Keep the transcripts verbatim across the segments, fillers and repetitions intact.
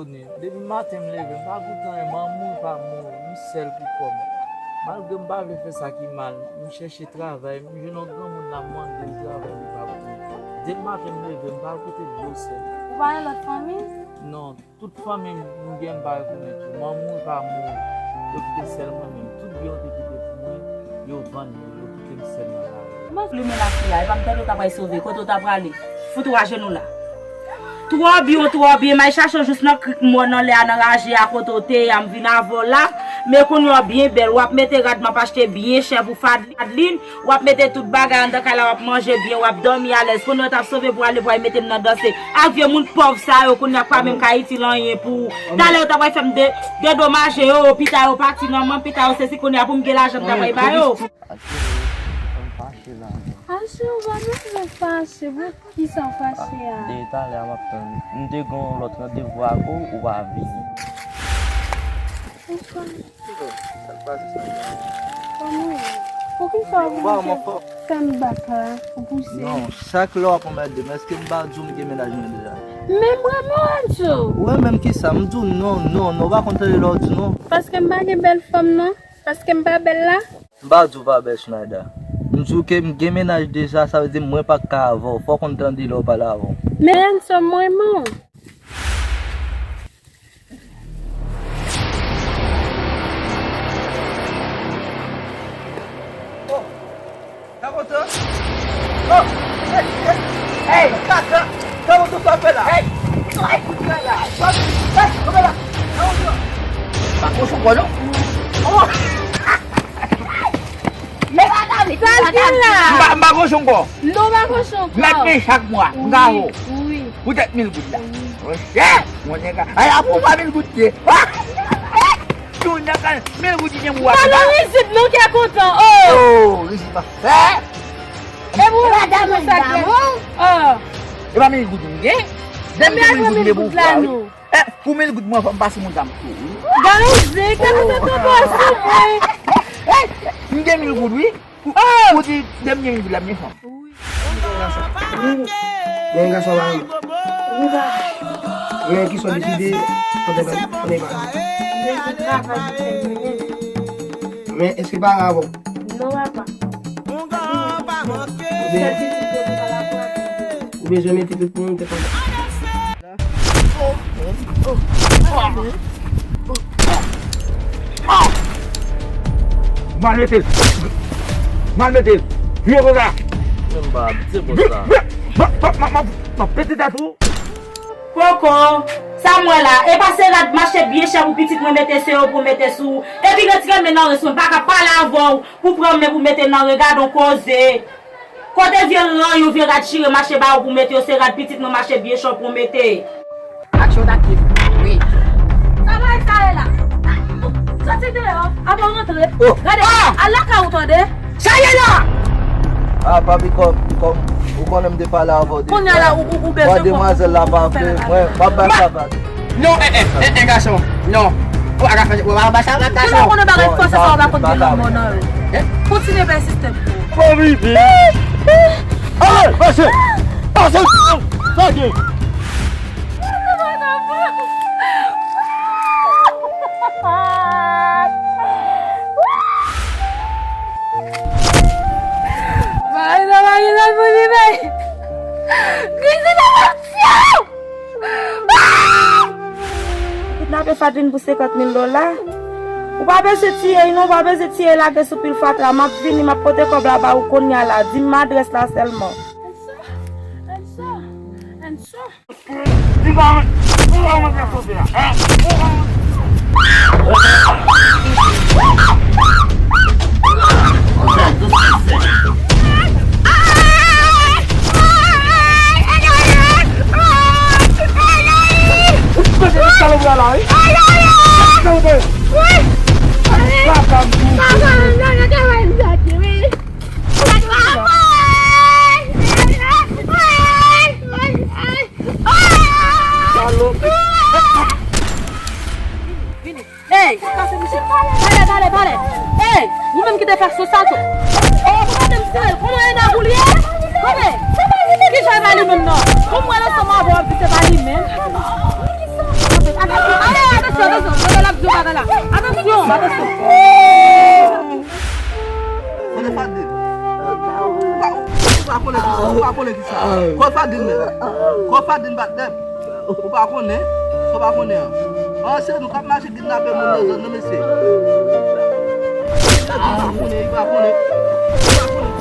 Tony. Depi maten m leve, m pa goute anyen, m anmouri pa mouri, m sèl pou kò m. Malgre m pa vle fè sa ki mal, m chèche travay, m jwenn yon granmoun la, m mande l travay, li pa pou mwen. Depi maten m leve, m pa goute dlo sèl. Ou pa gen lòt fanmi? Non, tout fanmi m, m gen, m pa rekonèt yo. M anmouri pa mouri, yo kite sèl mwen menm. Tout byen yo te kite pou mwen, yo vann yo, yo kite m sèl nan lari. Kòman li menas li la? E pa m tande w ta pral sove. Kote w ta prale? Fout ou ajenou la. Twò byen, w twò byen. M al chache w jis nan krik mò nan lè a, nan raje a kote w te ye a, m vin avè w la. Men kounye a w byen bèl. W ap mete rad, m ap achte byen chè pou Fadlin. W ap mete tout bagay anndan kay la, w ap manje byen, w ap dòmi alèz. Kounye a w t ap sove pou ale, pou al mete m nan danse. Ak vye moun pòv sa yo, kounye a k pa menm ka itil anyen pou ou. Talè yo ta pral fè m de, dedomaje yo, pita yo pati nan men, pita yo sesi, kounye a pou m gen lajan m ta pral ba yo. Ache, m fache la. Ache, ou pa bezwen fache. Pou ki sa w fache a? Depi talè a m ap tann. M te gen yon lòt randevou ak ou, ou pa vini. Bonsoir. Sa k pase sa? Kòman w ye? Poukisa w oblije fè m bak la pou pouse? Non, chak lè w ap anmède m, èske m pa di w m gen mennaj mwen deja? Men mwen menm di w. Ou menm ki sa? M di w non, non, non, ou pa konn tande lè w di non. Paske m pa gen bèl fanm non? Paske m pa bèl la? M pa di w pa bèl, Schneider. M di w ke m gen mennaj deja, sa vle di mwen pa ka avè w. Fò w konn tande lè w pale avè w. Men Handsome, mwen menm. Oh, Kaboto! Oh, hey, hey, hey, Ka-, Ka-, Kaboto, sa w fè la? Hey, hey, hey, kanpe la! Kaboto! Pa kochon, non? Oh! M pa, m pa kochon ankò. Non, pa kochon ankò. M ap peye chak mwa. M ka vo. Wi. Poutèt mil goud la. Wi. Monchè, monchè ka. Ay, apre w pa mil goud ye. Tounen kan mil goud li gen pou w ap. Pale rizib non, kè kontan. Oh. Oh, rizib pa fè. E pou w ap di konsa kè. Oh. E pa mil goud m gen. Konbyen mil goud m gen pou w la, wi. Eh, pou mil goud mwen fò m pase moun sa m tou, wi. Gade, kè kontan tonton sou mwen. M gen mil goud, wi. Pou, pou di, dènye mil goud la, m gen fanm. Wi. Gen gason pa renmen. Men kisa w deside, antre ba, antre ba. Men èske pa avè w? Non, papa. Ou bezwen mete tout moun tèt anba. Mal mete l. Mal mete l. Vire konsa. Menm pa abitye konsa. M ap pete tèt ou. Koko, sa m wè la, e pa se rad mache byen chè pou pitit mwen mete, se yo pou mete sou. Epi retire men nan rès mwen, m pa ka pale avè w pou pran men pou mete nan rès, gade yon koze. Kote vye ran yo, vye rad chire mache ba yo pou mete yo, se rad pitit mwen mache byen chè pou mete. Aksyon daktif. Wi. Sa bay sa ye la? Soti deyò, avan w rantre. Oh. Gade, ah! Al lakay ou tande. Sa ye la? Ah, papi, kòm, kòm, ou konnen m te pale avè w deja. Kounye a la, ou, ou, ou bezwen demwazèl la pa vle, mwen, m ap bay sa vag. Non, eh, eh, eh, eh, gason. Non. Ou pa ka fè, ou pa ka bay sa vag, gason. Si nou konnen bagay fòse sa, ou pa konn gen lanmò nan yo. Eh? Kontinye bay sistèm. Bon, bibi. Ale, pase. Pase. Sa gen. Bagay sa pa gen lòt pou li bay. Kidnape Fadlin pou senkant mil dola. Ou pa bezwen tiye l non, ou pa bezwen tiye l lage sou pil fatra. M ap vini, m ap pote kòb la ba ou kounye a la. Di m adrès la sèlman. And so, and so, and so. Di pa mwen, ou pa mwen fè sote a, hein? Ou pa mwen. Ou mete salopri a la, wi. Salopri. Papa m tou. Salopri. Vini. Ey, kase misye. Pale, pale, pale. Ey, ou menm ki te fè sou sa tou. Oh, ou gade misye, kòman e nan boulye? Kòman? Ki jan e pa li menm non? Kòm mwen ansanm avè w, se pa li menm. Atansyon, atansyon, atansyon. Gade l ap di w bagay la. Atansyon, atansyon. Kote Fadlin? Ou pa, ou pa konnen kisa, ou pa konnen kisa. Kote Fadlin menm? Kote Fadlin patnè? Ou pa konnen? Sa w pa konnen an? An, se nou k ap mache kidnape moun nan zòn nan, mesye. Li pa konnen, li pa konnen. Li pa konnen.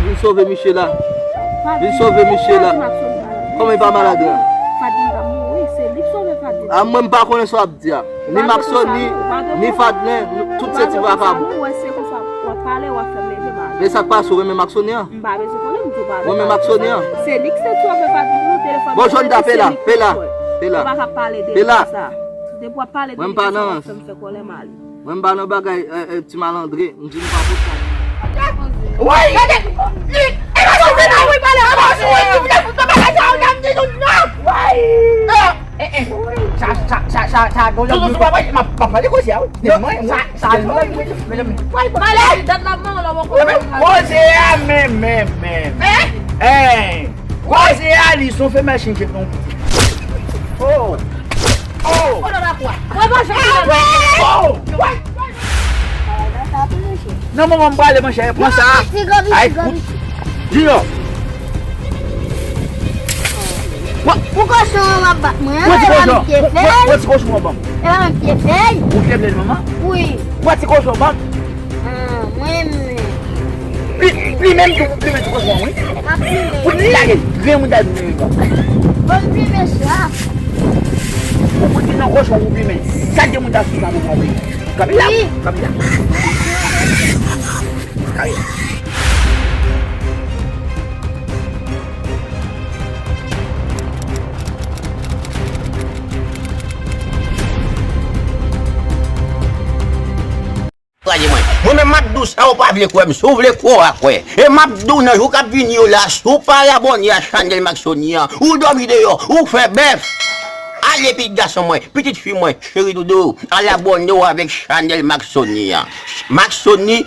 Vin sove misye la. Vin sove misye la. Kòman li pa malad la? Fadlin pa mouri, se li k sove Fadlin. A, mwen m pa konnen sa w ap di a. Ni Maxony, ni Fadlin, tout se ti vakabon. Ou wè se konsa w ap pale, w ap fè m leve malad. Men sa k pase, ou renmen Maxony an? M pa bezwen konnen, m di w pa. Ou renmen Maxony an? Se li k te twonpe Fadlin pou telefòn. Bon, Jonda, pe la, pe la, pe la. Ou pa ka pale de sa. Depi w ap pale de li konsa, w ap fè m fè kòlè m ale. Mwen m pa nan bagay, eh, eh, ti malandren. M di nou pa pou sa. Woy! Gade! E pa konsa nan wi pale, e pa konsa wi, m te fout nan bagay sa yo, n ap di nou non! Woy! Eh, eh. Sa, sa, sa, sa, sa, gon lòt moun pa pale, m ap, m ap pale koze a, wi. Mwen, sa, sa, mezanmi. Pale, dat la, mwen, la, mwen, koze a, men, men, men. Eh? Eh! Koze a, li son femèl chenje non. Oh! Oh! Oh! Nan moman m prale, monchè, pran sa. Ay, kout. Junior. Pou kochon an w ap bat mwen, an, e pa mwen ki te fè l. Pran ti kochon an ban m. E pa mwen ki te fè l. Ou ki te fè l, manman? Wi. Pran ti kochon an ban m. Ah, mwen menm. Pli, pli menm tou, pli menm ti kochon an, wi. Pa pli menm. Pou ti lage, grenn mouda nou menm. Bon, pli menm sa. Ou pou di nan kochon, ou pli menm. Sa grenn mouda sou sa, nou pran, wi. Kapila, kapila. Kay. Gade mwen. Mwen menm m ap di w sa, ou pa vle kwè m. Si w vle kwè, w a kwè. E m ap di w nan jou k ap vini yo la, si w pa abòne a chanèl Maxoni an, ou dòmi deyò, ou fè bèf. Ale pitit gason mwen, pitit fi mwen, cheri doudou, al abòne w avèk chanèl Maxoni an. Maxoni,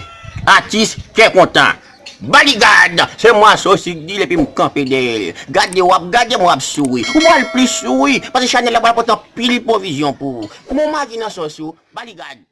atis kè kontan. Bodyguard, se mwen Asosi k di l epi m kanpe dèyè l. Gade w ap gade m w ap souri. Ou pral plis souri, paske chanèl la pral pote anpil pwovizyon pou ou. Kòman w maji nan sòs ou? Bodyguard.